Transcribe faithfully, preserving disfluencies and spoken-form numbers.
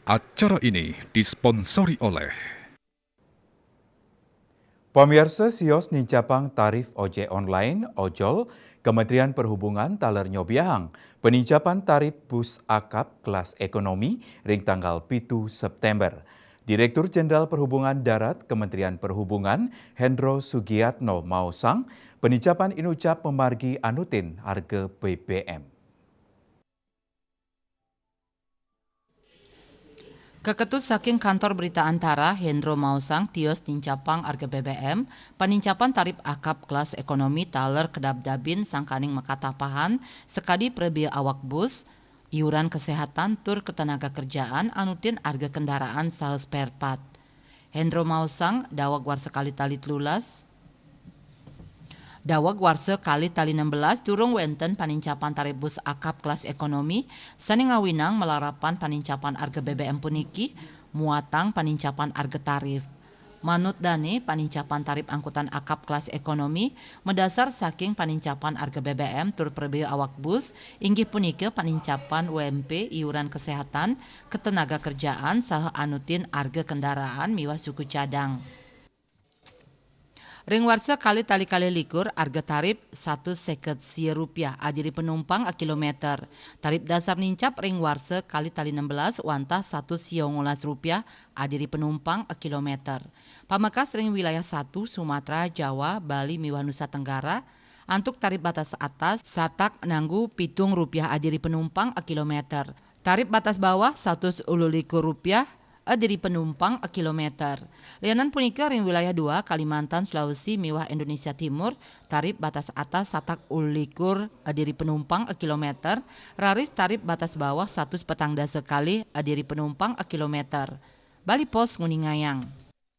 Acara ini disponsori oleh Pamiarsa, sios nincapang tarif ojek online, ojol, Kementerian Perhubungan taler nyobiahang penincapan tarif bus akap kelas ekonomi ring tanggal pitu September. Direktur Jenderal Perhubungan Darat Kementerian Perhubungan, Hendro Sugiatno, maosang, penincapan inucap mamargi anutin harga B B M. Kaketut saking Kantor Berita Antara, Hendro maosang, tios nincapang arga B B M, panincapan tarif akap kelas ekonomi taler kedabdabin sangkaning makatapahan sakadi prabéa awak bus, iuran kesehatan tur ketenaga kerjaan anutin arga kendaraan saha spare part. Hendro maosang, daweg warsa kalih tali telulas, daweg warsa kalih tali enam belas durung wénten panincapan tarif bus akap kelas ekonomi sané ngawinang malarapan panincapan arga B B M puniki muatang panincapan arga tarif. Manut dané, panincapan tarif angkutan akap kelas ekonomi madasar saking panincapan arga B B M tur prabéa awak bus, inggih punika panincapan W M P, iuran kesehatan, ketenaga kerjaan, saha anutin arga kendaraan miwah suku cadang. Ring warsa kalih tali kalih likur, arga tarif satus séket sia rupiah adiri panumpang akilométer. Tarif dasar nincap ring warsa kalih tali enam belas wantah satus sia ngolas rupiah adiri panumpang akilométer. Pamekas ring wilayah satu, Sumatera, Jawa, Bali, miwah Nusa Tenggara, antuk tarif batas atas satak nanggu pitung rupiah adiri panumpang akilométer. Tarif batas bawah satus ulu likur rupiah adiri panumpang akilométer. Lianan punika ring wilayah dua, Kalimantan, Sulawesi, miwah Indonesia Timur, tarif batas atas satak ulu likur adiri panumpang akilométer, raris tarif batas bawah satus petang dasa kalih adiri panumpang akilométer. Bali Post nguningayang.